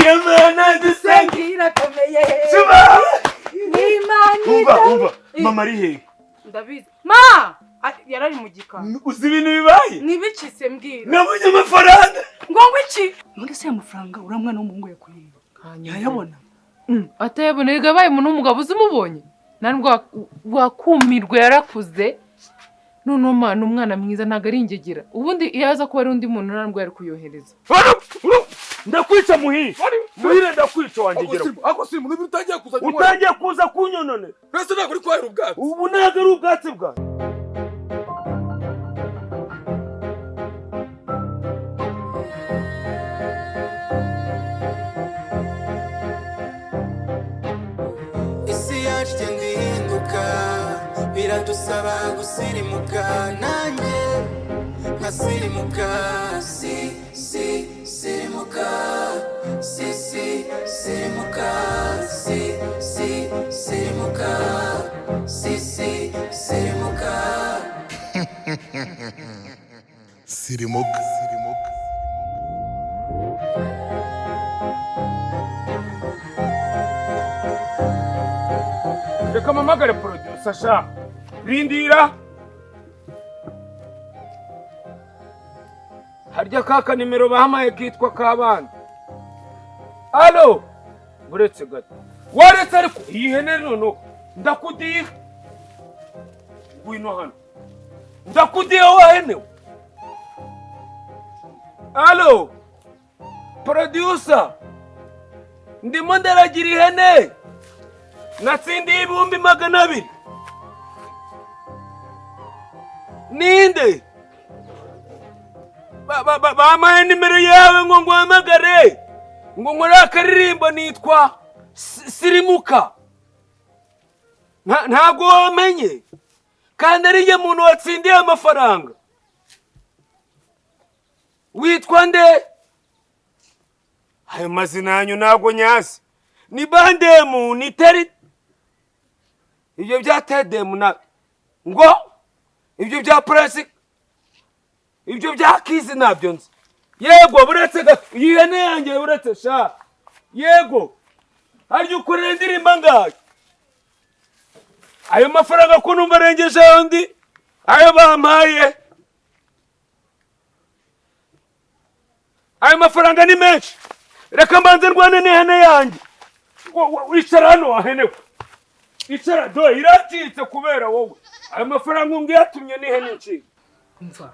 Iyo Mana dusenga irakomeye. Suba. Ni Imana. Umva, umva, mama ari hehe? Ndabizi ma. Ah, yarari mu gikari. Uzi ibintu bibaye? Nibiki se? Mbwira. Nabonye amafaranga. Ngo iki? None se aya mafaranga uriya mwana w'umuhungu yakuye yayabona? Atayabona erega, abaye umuntu w'umugabo uzi umubonye ntabwo wakumirwa, yarakuze. Noneho ni umwana mwiza, ntabwo ari ingegera. Ubundi iyo aza kuba ari undi muntu ntabwo yari kuyohereza. Ndakwica Muhire, Muhire, ndakwica wangegera. Ako si umuntu utangiye kuza. Utangiye kuza kunyonone. Mbese ntabwo uri kwahira ubwatsi? Ubu ntabwo ari ubwatsi bwawe. Isi yacu igenda ihinduka, biradusaba gusirimuka, nanjye nkasirimuka. Si si sirimuka, si si sirimuka, si si sirimuka, si si sirimuka. Sirimuka. Sirimuka. Reka mpamagare producer sha, rindira. Harya ka nimero bahamaye kitwa kabana. Allo, uretse gato, waretse ariko iyi hene noneho ndakudiha. Ngwino hano, ndakudiha wa hene we. Allo, producer, ndimo ndaragira ihene, natsindiye 200,000. Ninde bampaye nimero yawe ngo nguhamagare ngo nkore akaririmbo nitwa Sirimuka. Ntabwo wamenye kandi ari njye muntu watsindiye amafaranga. Witwa nde? Ayo mazina yanyu ntabwo nyazi. Ni bandemu, ni teri, ibyo bya tedemu na ngo ibyo bya puresi, ibyo bya kizi ntabyo nzi. Yego, buretse gato, iyi hene yanjye, buretse sha. Yego, harya ukorera indirimbo angahe? Ayo mafaranga ko numva arengeje ayandi ayo bampaye? Ayo mafaranga ni menshi. Reka mbanze ndwane n'ihene yanjye. Icara hano wahene we, icara. Dore iracitse kubera wowe. Ayo mafaranga umbwiye yatumye n'ihene ncika. Umva,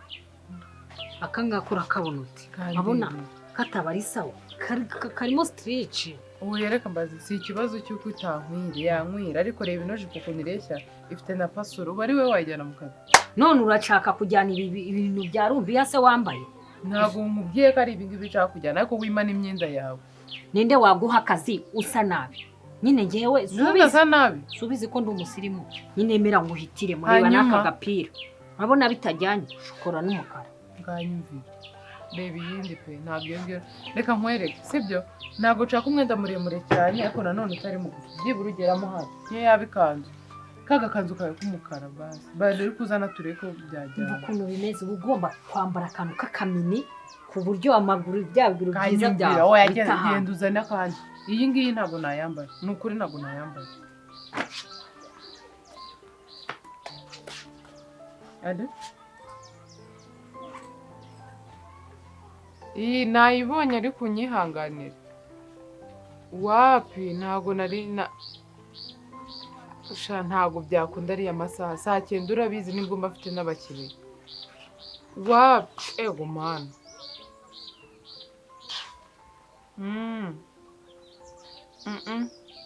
aka ngaka urakabona uti? Kandi- Urabona kataba ari sawa. Karimo stretch. Ubu reka mbaze, si ikibazo cy'uko utankwira, yankwira, ariko reba ino jipo ukuntu ireshya, ifite na pasoro. Ubu ari we wayijyana mu kazi? None urashaka kujyana ibi ibintu bya rumbiya se wambaye? Ntabwo nkubwiye ko ari ibi ngibi nshaka kujyana, ariko wima n'imyenda yawe. Ninde waguha akazi usa nabi nyine? Ngewe ntugasa nabi. Subizi ko ndi umusirimu nyine, mera nguhitire mureba. Hanyuma? N'aka gapira urabona bitajyanye, shokora n'umukara. Nganyumvira, reba iyindi pe. Ntabwo iyo ngiyo, reka nkwereke sibyo. Ntabwo nshaka umwenda muremure cyane, ariko nanone utari mugufi, byibura ugeramo hano. Niyo yaba ikanzu, ka gakanzu kawe k'umukara basi bari uri kuzana, turebe ko Umva byajyana. ukuntu bimeze, uba ugomba kwambara akantu k'akamini ku buryo amaguru, bya biguru byiza Kanyumvira byawe oya, bita genda. ahantu. Genda uzane akandi. Iyi ngiyi ntabwo nayambara, ni ukuri ntabwo nayambara. Allo? Iyi nayibonye, ariko unyihanganire, wapi, ntabwo nari na sha, ntabwo byakunda ariya masaha saa 9, urabizi nibwo mba mfite n'abakiriya. Wapi, ego mana.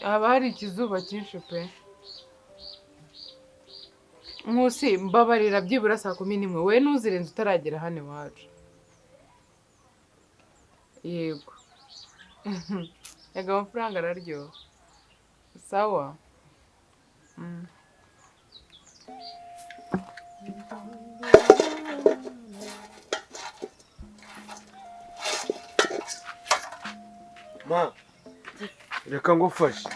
Haba hari ikizuba cyinshi pe. Nkusi, mbabarira, byibura saa 11, wowe ntuzirenze utaragera hano iwacu. Yego, yego, amafaranga araryoha. Sawa. Ma, reka ngufashe.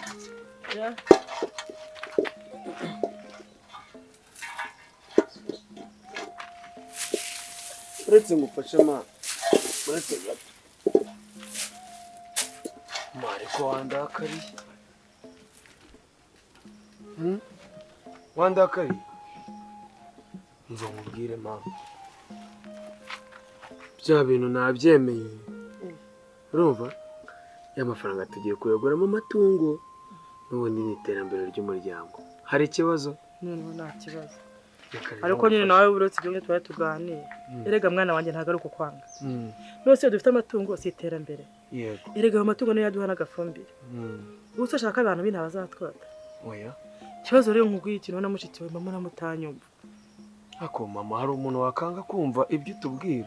Uretse ngufashe ma, uretse gato. Mariko wandakariye. Wandakariye. Mva nkubwire mama. Bya bintu nabyemeye. Urumva? Ya mafaranga tugiye kuyaguramo amatungo n'ubundi ni iterambere ry'umuryango. Hari ikibazo? None nta kibazo. Ariko nyine nawe uretse ibyo twari tuganira. Erega mwana wanjye ntago ari ukukwanga. Nose dufite amatungo si iterambere. Yego. Erega ayo matungo niyo yaduha n'agafumbire. Ubu ushaka abantu b'inta bazatwata. Oya. Ikibazo rero nkubwiye ikintu na mushiki wawe mama namutanyumva. Ako mama hari umuntu wakanga kumva ibyo utubwira.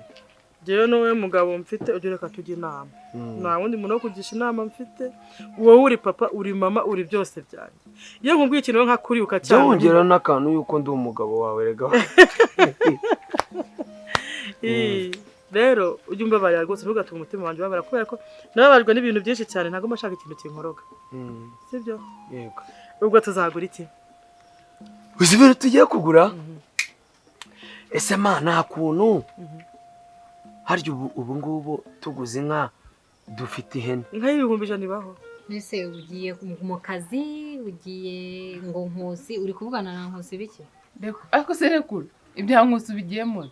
Jewe n'uwe mugabo mfite ujye reka tujye inama. Nta wundi muntu wo kugisha inama mfite. Wowe uri papa, uri mama, uri byose byanjye. Iyo nkubwiye ikintu nka kuri ukacyanga. Byongera n'akantu yuko ndi umugabo wawe rega. Rero ujye umbabarira rwose ntugatuma umutima wanjye ubabara kubera ko nababajwe n'ibintu byinshi cyane ntabwo mba nshaka ikintu kinkoroga. Sibyo? Yego. Ubwo tuzagura iki? Uzi ibintu tugiye kugura? Ese ma nta kuntu harya ubu ngubu tuguze inka dufite ihene. Inka y'ibihumbi 100 ibaho. Nese ugiye mu kazi ugiye ngo Nkusi uri kuvugana na Nkusi biki? Ariko se rekura ibya Nkusi bigiyemo.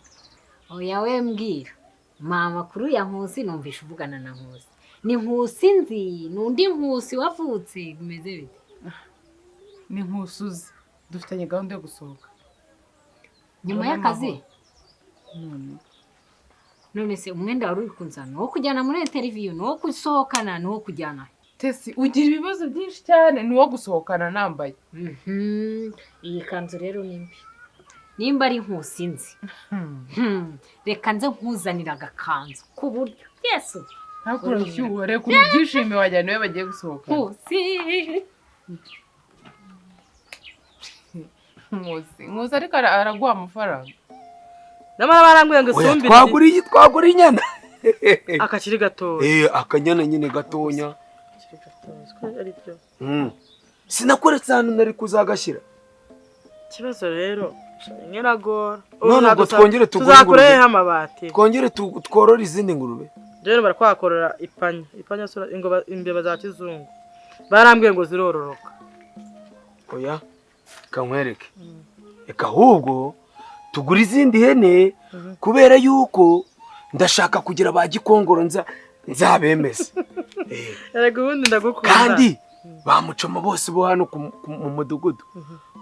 Oya we mbwira. Mama kuru ya Nkusi numvisha uvugana na Nkusi. Ni Nkusi nzi, nundi Nkusi wavutse bimeze bite? Ni Nkusi uzi. Dufitanye gahunda yo gusohoka. Nyuma y'akazi? None se umwenda wari uri kunzana wo kujyana muri interview no gusohokana no kujyana. Tesi ugira ibibazo byinshi cyane ni wo gusohokana nambaye. Iyi kanzu rero ni mbi. Nimba ari Nkusi nzi. Reka nze nkuzanira agakanzu ku buryo. Yesu. Ntakura shyuha reka ubyishime wajyana niwe bagiye gusohokana. Nkusi. Nkusi. Nkusi ariko araguha amafaranga. Namara barangwe ngo isumbire. Twaguriye twaguriye inyana. Akakiri gatoya. Akanyana nyine gatonya. Akakiri gatoya ari byo. Sinakoretse ahantu nari kuzagashyira. Ikibazo rero nyiragora. None ubwo twongere tugure ingurube. Tuzakureho amabati. Twongere tworore izindi ngurube. Rero barakwakorora ipanya. Ipanya sura ingoba imbeba za kizungu. Barambwiye ngo zirororoka. Oya kankwereke. Eka ahubwo tugura izindi hene kubera yuko ndashaka kugira ba Gikongoro nzabemeze. Erega ubundi ndagukunda. Kandi bamucoma bose bo hano mu mudugudu.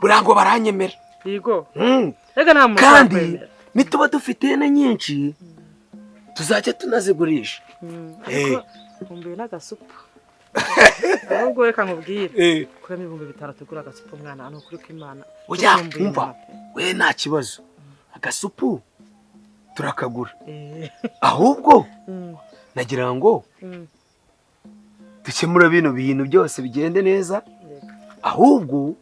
Burango baranyemera. Yego. Erega nta muntu. Kandi nituba dufite hene nyinshi tuzajya tunazigurisha. Nkumbuye n'agasupu. Ahubwo reka nkubwire. Kuramo 5000 tugura agasupu mwana hano kuri kw'Imana. Oya umva we nta kibazo. Agasupu turakagura. Ahubwo nagira ngo dukemura bino bintu byose bigende neza. Ahubwo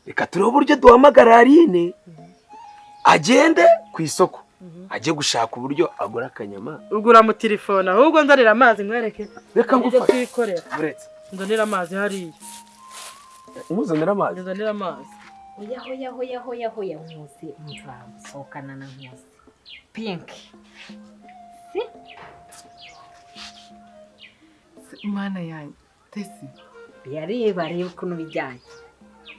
reka turebe uburyo duhamagara Aline agende ku isoko ajye gushaka uburyo agura akanyama. Ugura mu telefone ahubwo nzanira amazi nkwereke. Reka ngufashe. Uretse nzanira amazi hariya. Umuzanira amazi. Nzanira amazi. Hoya hoya hoya hoya hoya Nkusi mva sohokana na Nkusi. Pink. Si? Mana yanjye Tesi. Yareba reba ukuntu bijyanye.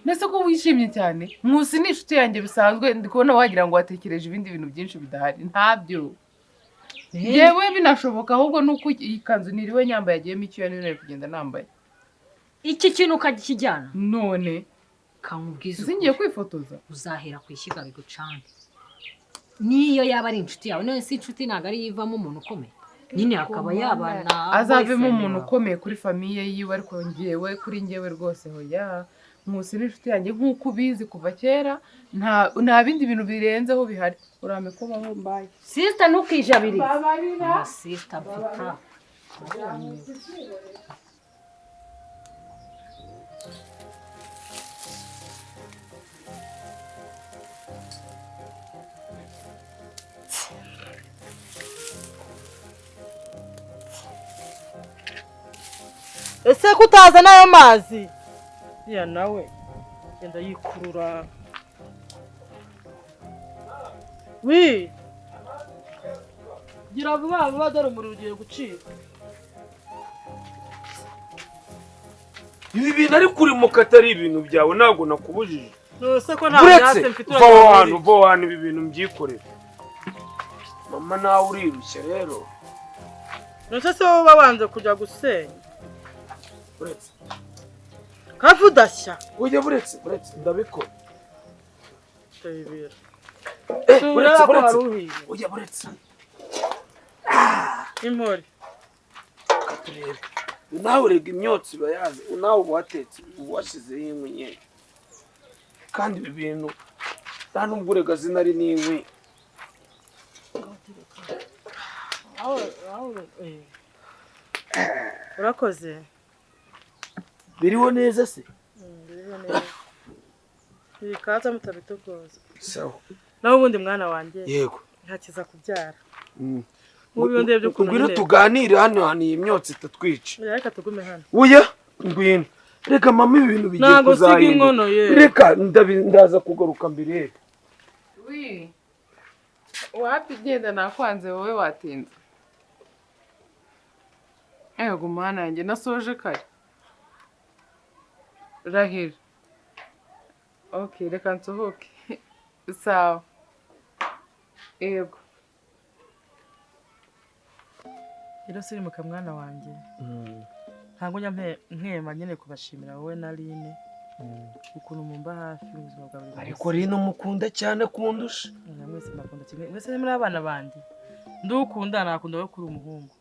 Nese ko wishimye cyane. Nkusi ni inshuti yanjye bisanzwe ndi kubona wagira ngo watekereje ibindi bintu byinshi bidahari. Ntabyo. Yewe binashoboka ahubwo nuko iyi kanzu niriwe nyambaye agiyemo icyuya niyo nari kugenda nambaye. Iki kintu ukakijyana? None kamubwiza singiye kwifotoza. Uzahera ku ishyiga bigucange. Niyo yaba ari inshuti yawe none si inshuti ntago ari yivamo umuntu ukomeye. Nyine akaba yabana azavemo umuntu ukomeye kuri famiye yiwe ariko ngewe kuri ngewe rwose hoya. Nkusi ni inshuti yanjye nkuko ubizi kuva kera nta bindi bintu birenzeho bihari. Urame kubaho mbaye. Sister ntukijabirize. Sister mfita. Ese kutaza nayo mazi? Ya nawe genda yikurura. Wi gira vuba vuba dore umuriro ugiye gucika. Ibi bintu ariko uri mu katari ibintu byawe ntabwo nakubujije. Nose ko nta byatsi mfite uragira. Va hano ibi bintu mbyikorera. Mama nawe urirushya rero. Nose se wowe babanze kujya gusenya. Buretse. Kavudashya. Ujye buretse ndabikora. Ndabibira. Buretse. Ujye buretse. Impori. Katurebe. Nawe urega imyotsi bayazi, nawe watetse washyizeho inkwi nyinshi. Kandi ibi bintu nta nubwo urega zinari n'inkwi. Urakoze. Biriho neza se? Biriho neza. Ibikaza mutabitokoza. Sawa. Naho ubundi mwana wanjye. Yego. Ntakiza kubyara. Mubi ndebye ukuntu ngwino tuganire hano hano iyi myotsi itatwica. Reka tugume hano. Oya ngwino. Reka mama ibi bintu bigiye kuzahinduka. Reka ndaza kugaruka mbere. Wi. Wapi genda nakwanze wowe watinze. Ego mwana yanjye nasoje kare. Rahira. Okay, reka nsohoke. Sawa. Ego. Rero sirimuka mwana wanjye. Ntabwo njya nkema nyine kubashimira wowe na Line. Ukuntu mumba hafi mu buzima bwa buri munsi. Ariko Line umukunda cyane kundusha. Mwese mbakunda kimwe. Mwese muri abana banjye. Ndukunda nakunda wowe kuri umuhungu.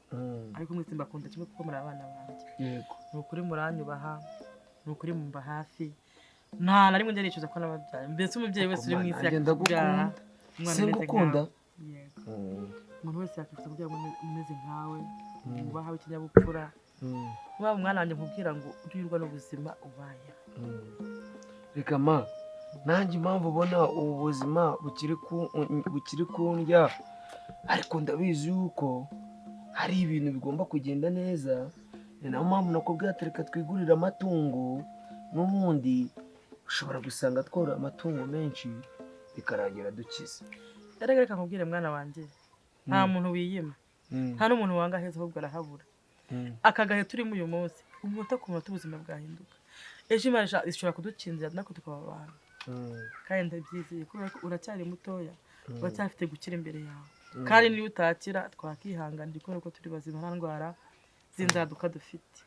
Ariko mwese mbakunda kimwe kuko muri abana banjye. Yego. Ni ukuri muranyubaha. Ni ukuri mumba hafi. Nta na rimwe njya nicuza ko nababyaye. Mbese umubyeyi wese uri mu isi yakubyara. Singukunda. Yego. Umuntu wese yakwifuza kubyara umeze nkawe, wubaha w'ikinyabupfura. Waba umwana wanjye nkubwira ngo ujye n'ubuzima ubaye. Reka ma, nanjye impamvu ubona ubu buzima bukiri kundya, ariko ndabizi yuko hari ibintu bigomba kugenda neza. Ni nayo mpamvu nakubwira ati reka twigurire amatungo, n'ubundi ushobora gusanga tworora amatungo menshi bikarangira dukize. Reka nkubwire mwana wanjye, nta muntu wiyima, nta n'umuntu wanga heza ahubwo arahabura. Aka gahe turimo uyu munsi, umunota ku munota ubuzima bwahinduka. Ejo Imana ishobora kudukinzira natwe tukaba abantu. Kandi ndabyizeye kubera ko uracyari mutoya, uracyafite gukira imbere yawe. Kandi niba utakira twakihanganira kubera ko turi bazima nta ndwara z'inzaduka dufite.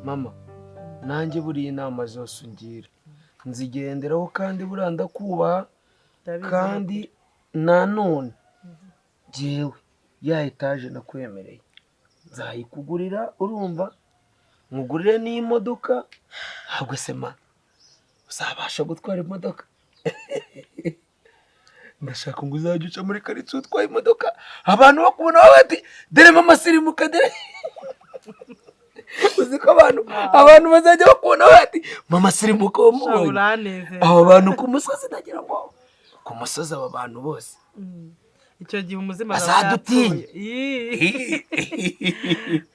Mama, nanjye buriya inama zose ungira nzigenderaho kandi buriya ndakubaha, kandi nanone jyewe ya etaje nakwemereye nzayikugurira, urumva nkugurire n'imodoka. Ntabwo se ma uzabasha gutwara imodoka? Ndashaka ngo uzajye uca muri karitsiye utwaye imodoka, abantu bakubona bati dore mama sirimuka dore. Uzi ko abantu bazajya bakubona bati mama sirimuka wamubonye. Aba bantu ku musozi ndagira ngo ku musozi aba bantu bose icyo gihe umuzima azadutinya.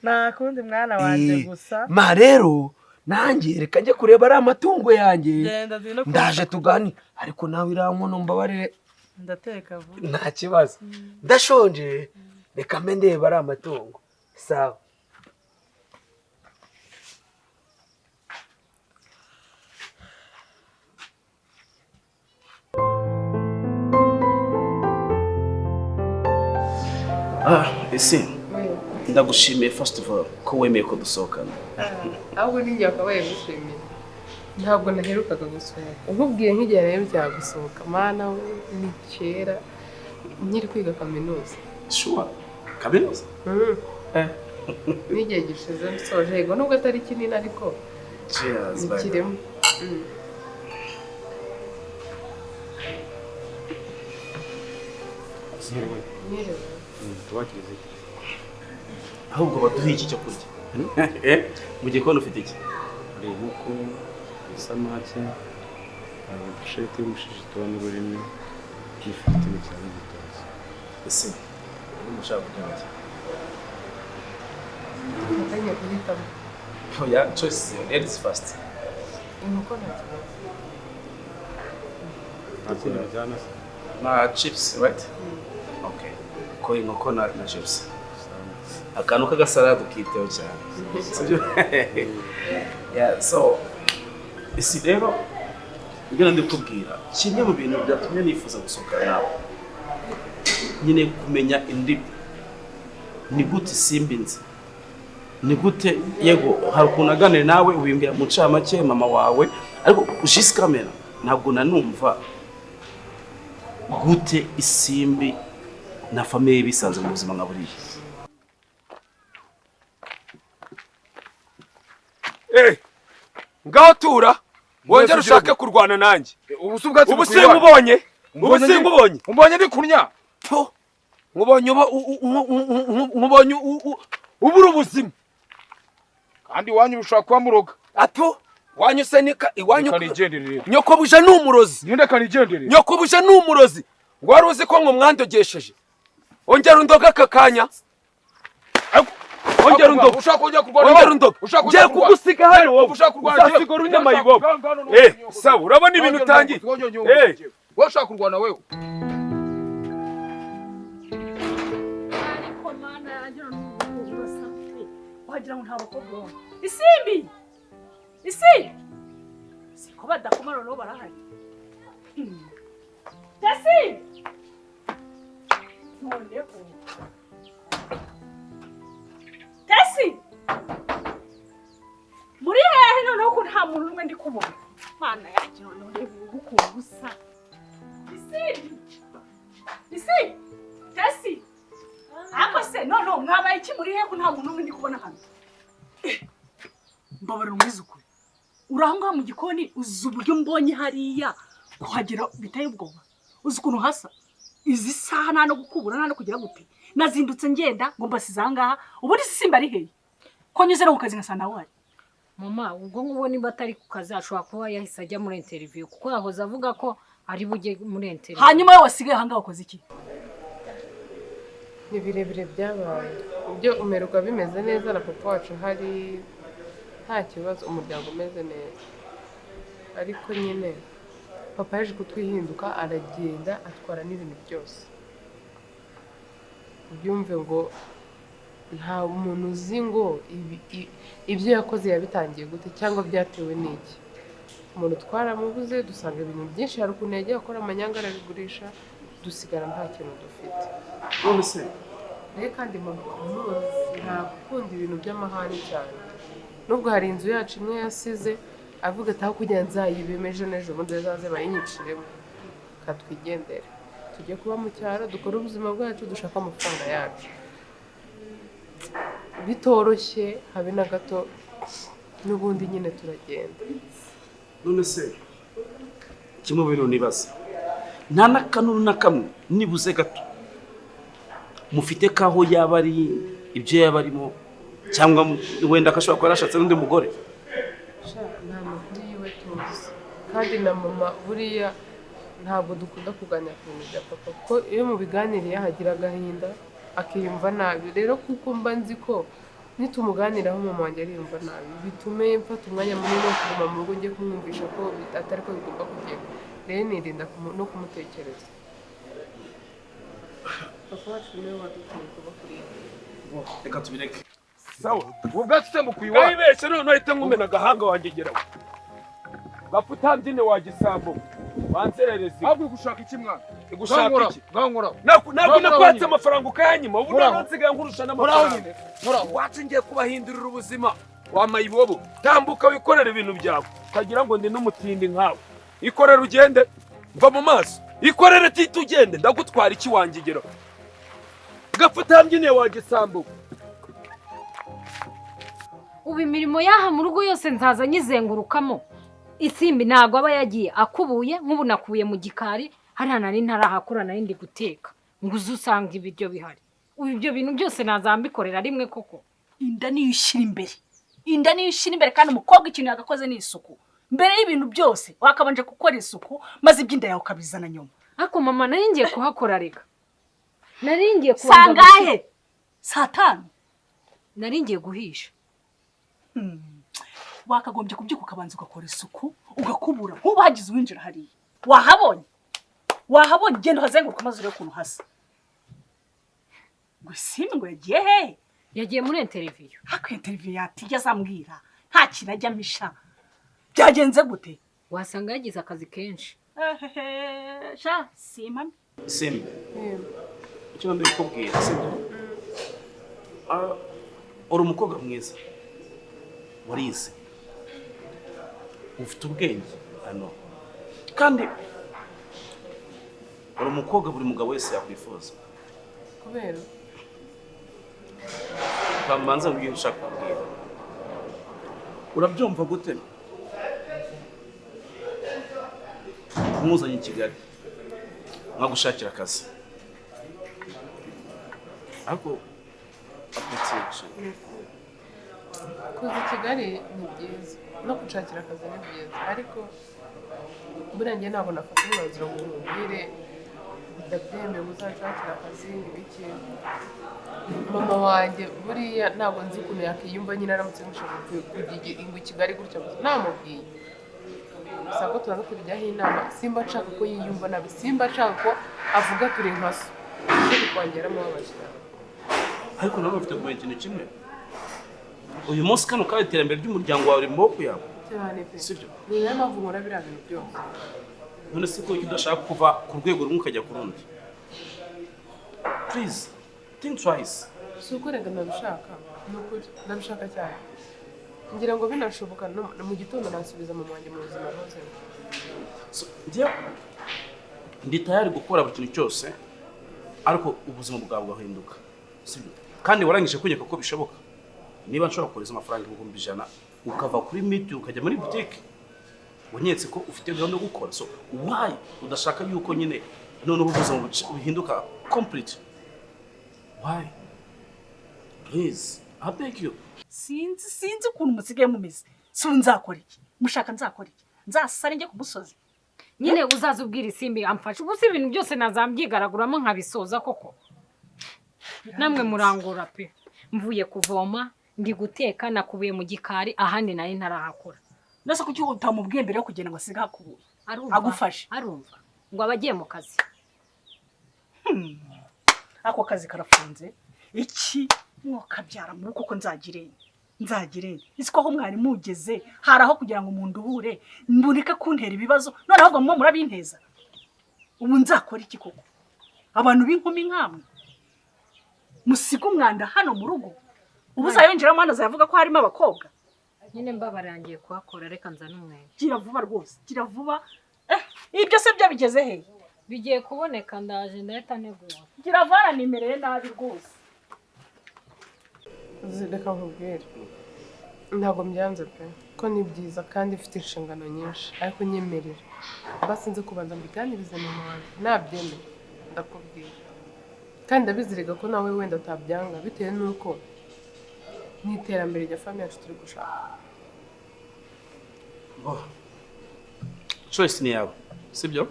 Nta kundi mwana wanjye gusa. Ma rero nanjye reka njye kureba ari amatungo yanjye, ndaje tugani. Ariko nawe irankono mbabarire, ndateka vuba nta kibazo, ndashonje, reka mbe ndeba ari amatungo. Sawa. Ese ndagushimiye first of all ko wemeye ko dusohokana. Ahubwo ninjye wakabaye gushimiye. Ntabwo naherukaga gusohoka. Nkubwiye nk'igihe rero byagusohoka mana we, ni kera nkiri kwiga kaminuza. Sure, kaminuza? N'igihe gishize nsoje, yego nubwo atari kinini ariko Cheers, baby. nikirimo. Mwiriwe. Tubakirize iki? Ahubwo baduhe iki cyo kurya? Mu gikoni ufite iki? Hari inkoko, isamake, hari burusheti y'umushishito n'ururimi, n'ifiriti n'ikirayi n'igitoki. Ese urimo ushaka kurya iki? Natangiye guhitamo. Oya, choice is ladies first. Inkoko nta kibazo. Nta kindi bijyana se? Na chips, right? Okay. Ko inkoko na chips. Akantu k'agasalade ukiteho cyane. Sibyo? Yeah, so isi rero ibyo ndi kukubwira, kimwe mu bintu byatumye nifuza gusohokana nawe, nyine kumenya indimi. Ni gute Simbi nzi? Ni gute, yego hari ukuntu aganira nawe ubimbwira mu ncamake mama wawe, ariko jusqu'à maintenant ntabwo nanumva gute Isimbi na famille bisanze mu buzima nka buriya. Ngaho tura wongera ushake kurwana nanjye. Ubu sinkubonye, ubu sinkubonye. Umbonye ndi kunya. Nkubonye nkubonye ubura ubuzima. Kandi iwanyu ushaka kuba muroga. Ato wanyu se nika iwanyu. Kanigenderere. Nyokobuje ni umurozi. Ninde kanigenderere? Nyokobuje ni umurozi. Ngo wari uzi ko ngo mwandogesheje. Ongera undoga aka kanya. Ongera undoga. Ushaka kujya kurwana. Ongera undoga. Ushaka Ngiye kugusiga hano wowe. Ushaka kurwana. Uzasigara unyamayibobo. Sawa, urabona ibintu utangiye. Wowe ushaka kurwana wewe. Ariko mana yanjye urasa. Wagira ngo nta bakobwa babona. Isimbi! Isimbi! Siko badakoma noneho barahari. Tesi! Noneho. Tesi! Muri hehe noneho ko nta muntu n'umwe ndi kubona. Mana yanjye noneho reba ukuntu usa. Isimbi! Isimbi! Tesi! Ako se noneho mwabaye iki muri hehe ko nta muntu n'umwe ndi kubona hano? Mbabarira umwizukuru. Uri aho ngaho mu gikoni uzi uburyo mbonye hariya kuhagera biteye ubwoba. Uzi ukuntu hasa. Izi saha nta no gukubura nta no kugira gute. Nazindutse ngenda ngo mbasize aha ngaha, ubundi Simba ari hehe? Ko nyuze no ku kazi nkasanga nawe ari. Mama, ubwo ngubwo niba atari ku kazi ashobora kuba yahise ajya muri interview kuko yahoze avuga ko ari bujye muri interview. Hanyuma we wasigaye aha ngaha wakoze iki? Ni birebire byabaye. Ibyo umeruka bimeze neza na papa wacu hari nta kibazo, umuryango umeze neza. Ariko nyine papa yaje kutwihinduka aragenda atwara n'ibintu byose. Ubyumve ngo nta muntu uzi ngo ibyo yakoze yabitangiye gute cyangwa byatewe n'iki. Umuntu twaramubuze dusanga ibintu byinshi, hari ukuntu yagiye akora amanyanga arabigurisha, dusigara nta kintu dufite. None se Rero kandi mama umuzi ntabwo ukunda ibintu by'amahane cyane. Nubwo hari inzu yacu imwe yasize avuga ati aho kugira nzayibime ejo n'ejo bundi bazaze bayinyiciremo, katwigendere tujye kuba mu cyaro dukore ubuzima bwacu dushake amafaranga yacu. Bitoroshye habe na gato, n'ubundi nyine turagenda. None se kimwe mu bintu nibaza, nta n'akanuru na kamwe nibuze gato mufite kaho yaba ari ibyo yaba arimo, cyangwa wenda akashobora kuba yarashatse n'undi mugore? Nta makuru yiwe tuzi. Kandi na mama buriya ntabwo dukunda kuganira ku bintu bya papa, kuko iyo mubiganiriye hagira agahinda akiyumva nabi. Rero kuko mba nzi ko nitumuganiraho mama wanjye ariyumva nabi, bitume mfata umwanya munini wo kuguma mu rugo njye kumwumvisha ko atari ko bigomba kugenda. Rero nirinda no kumutekereza. Papa wacu niwe waduteye kuba kuri iyi. Reka tubireke. Sawa, ubu bwatsi se mukwiwa. Wibeshye none uhita nkumena agahanga wanjye gerawe. Bapfa utambyine wa gisambo. Wanzerereze. Ahubwo gushaka iki mwana? Igushaka iki? Ngaho Ntabwo nakwatse amafaranga ukayanyima, ubu none nsigaye nkurusha n'amafaranga. Muraho. Iwacu ngiye kubahindurira ubuzima. Wamayibobo, tambuka wikorera ibintu byawe. Utagira ngo ndi n'umutindi nkawe. Ikorera ugende, mva mu maso. Ikorere tito ugende, ndagutwara iki wangigero. Gapfa utambyiniye wagisambuka. Ubu imirimo yaha mu rugo yose nzaza nyizengurukamo. Isimbi ntago aba yagiye akubuye, nk'ubu nakuye mu gikari, hariya nari ntarahakura nari ndi guteka. Ngo uze usanga ibiryo bihari. Ubu ibyo bintu byose nazambikorera rimwe koko. Inda niyo ishyira imbere. Inda niyo ishyira imbere kandi umukobwa ikintu yagakoze ni isuku. Mbere y'ibintu byose wakabanje gukora isuku maze iby'inda yawe ukabizana nyuma. Ariko mama nari ngiye kuhakora reka. Nari ngiye kubanza Sangahe? Saa tanu. Nari ngiye guhisha. Wakagombye kubyuka ukabanza ugakora isuku ugakubura nkuba hagize uwinjira hariya. Wahabonye? Wahabonye genda uhazenguruka maze urebe ukuntu hasa. Ngo Isimbi ngo yagiye he? Yagiye muri interview. Ariko interview yatijya azambwira nta kintu ajya ampisha. Byagenze gute? Wasanga yagize akazi kenshi. Sha simpamye. Isimbi, icyo ndi kukubwira sibyo? Uri umukobwa mwiza, warize, ufite ubwenge hano, kandi uri umukobwa buri mugabo wese yakwifuza. Kubera Kamanza mbwiye ushaka kubwira. Urabyumva gute? Nkuzanye i Kigali nkagushakira akazi, ariko kuza i Kigali ni byiza no gushakira akazi ni byiza, ariko buriya njye ntabwo nafata umwanzuro ngo nkubwire ndabyemeye uzanshakira akazi ibiki. Mama wanjye buriya ntabwo nzi ukuntu yakiyumva nyine aramutse mushaka kujya i Kigali gutya gusa namubwiye. Gusa ko tubanza kubijyaho inama, simba nshaka ko yiyumva nabi, simba nshaka ko avuga turi nka so, kwanjye yaramubabaje. Ariko nawe ufite kumenya ikintu kimwe, uyu munsi kano kandi iterambere ry'umuryango wawe riri mu maboko yawe cyane pe. Sibyo? Ni nayo mpamvu nkora biriya bintu byose. None se ko udashaka kuva ku rwego rumwe ukajya ku rundi? Please think twice. Si uko rega ndabishaka, ni ukuri ndabishaka cyane. Ngira ngo binashoboka mu gitondo nasubiza mama wanjye mu buzima bwose. So, njyewe ndi tayari gukora buri kintu cyose, ariko ubuzima bwawe bugahinduka. Sibyo? Kandi warangije kunyeka ko bishoboka. Niba nshobora kohereza amafaranga 100,000 ukava kuri miti ukajya muri boutique, unyetse ko ufite gahunda yo gukora. So why udashaka yuko nyine noneho ubuzima buhinduka complete? Why? Please, I beg you. Sinzi ukuntu musigaye mumeze. Si nzakora iki? Mushaka nzakora iki? Nzasare njye ku musozi. Nyine uzaza ubwira Isimbi amfashe. Ubu si ibintu byose nazambyigaraguramo nkabisoza koko. Namwe murangora pe. Mvuye kuvoma, ndi guteka, nakubuye mu gikari, ahandi nari ntarahakora. Nase kuki utamubwiye mbere yo kugenda ngo asiga hakubuye? Agufashe. Arumva. Ngo abagiye mu kazi. Ako kazi karafunze. Iki mwokabyara mu koko nzagirene. Nzagirene. Isi ko aho mwari mugeze hari aho kugira ngo umuntu uhure mboneke kuntera ibibazo none ahubwo mwo murabinteza. Ubu nzakora iki koko? Abantu b'inkumi nkamwe musiga umwanda hano mu rugo. Ubu uzayongeramo hano azavuga ko harimo abakobwa. Nyine mbabarangiye kuhakora, reka nzane umwenda. Gira vuba rwose, gira vuba. Ibyo se byo bigeze he? Bigiye kuboneka, ndaje ndahita ntegura. Gira vara nimereye nabi rwose. Reka nkubwire, ntabwo mbyanze pe, ko ni byiza kandi mfite inshingano nyinshi, ariko nyemerera basi nze kubanza mbiganirize mama wanjye, nabyemeye ndakubwira. Kandi ndabizirega ko nawe wenda utabyanga bitewe n'uko n'iterambere rya famiye yacu turi gushaka. Choice ni yawe, sibyo?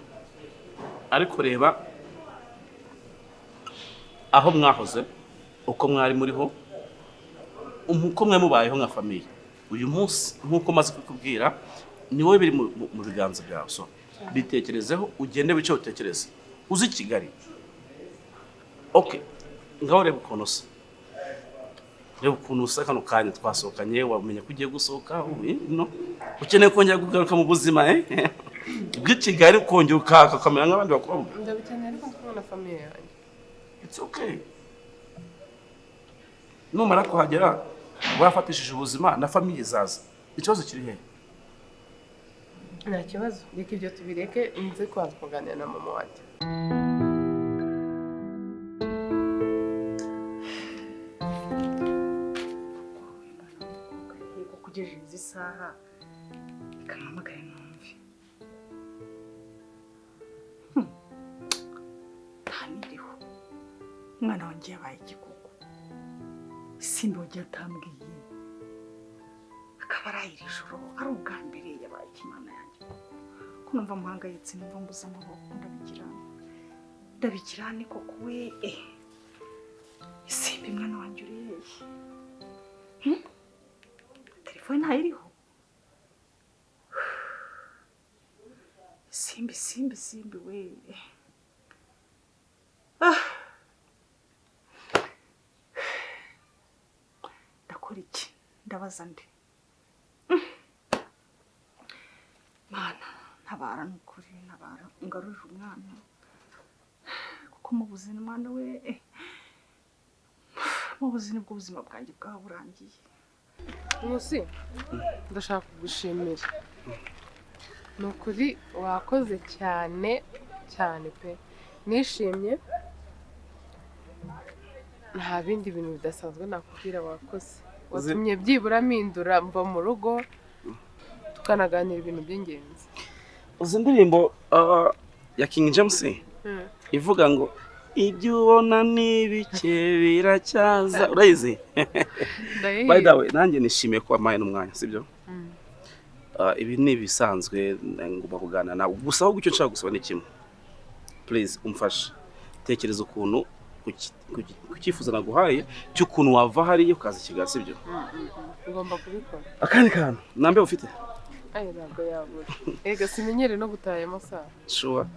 Ariko reba aho mwahoze, uko mwari muriho, uko mwe mubayeho nka famiye. Uyu munsi nkuko maze kukubwira ni wowe biri mu biganza byawe. So bitekerezeho, ugende wice utekereze. Uzi Kigali. Okay, ngaho reba ukuntu usa. Reba ukuntu usa kano kanya twasohokanye, wamenya ko ugiye gusohoka, no? Ukeneye kongera kugaruka mu buzima, bw'i Kigali ukongera ukaka ukamera nk'abandi bakobwa. Ndabikeneye ariko ndikubona famiye yanjye. It's okay. Numara kuhagera Wafatishije ubuzima na famille zaza. Ikibazo kiri he? Nta kibazo, reka ibyo tubireke nze kubanza kuganira na mama wanjye. Yego kugejeje izi saha ikampamagara numve. Ntaniriho. Umwana wanjye yabaye igikoko. Simba wagiye atambwiye. Akaba arayira ijoro ari ubwa mbere yabaye ikimana yanjye. Ko numva muhangayitse numva mbuze amaboko ndabigirana. Ndabigirane koko we. Simba mwana wanjye uri hehe? Telefone ntayiriho. Simbi simbi simbi we. Ndakora iki? Ndabaza nde? Mana ntabara nukuri ntabara ngarurira umwana kuko mubuze umwana we mubuze nibwo ubuzima bwanjye bwaba burangiye. Musi ndashaka kugushimira ni ukuri wakoze cyane cyane pe nishimye nta bindi bintu bidasanzwe nakubwira wakoze watumye byibura mpindura mva mu rugo tukanaganira ibintu by'ingenzi. Uzi indirimbo ya King James ivuga ngo ibyo ubona ni bike biracyaza urayizi? By the way nanjye nishimiye ko wampaye n'umwanya sibyo? Ibi ni ibisanzwe ngomba kuganira nawe gusa ahubwo icyo nshaka gusaba ni kimwe. Please umfashe tekereza ukuntu ku cyifuzo naguhaye cy'ukuntu wava hariya ukaza i Kigali sibyo? Ngomba kubikora. Akandi kantu nambe ufite? Ayo ntabwo yabura. Ega simenyere no gutaha ayo masaha. Sure.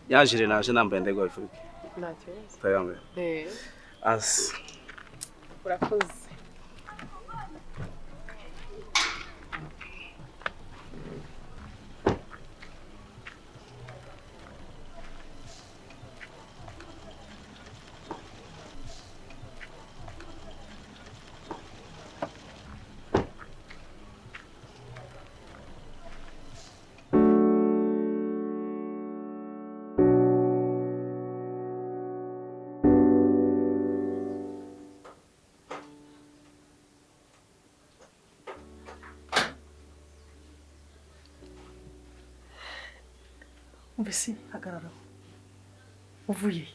Yajire naje nambaye ndegwa bifuke. Nta kibazo. Tayambe. As. Urakoze. Mbese hagarara uvuye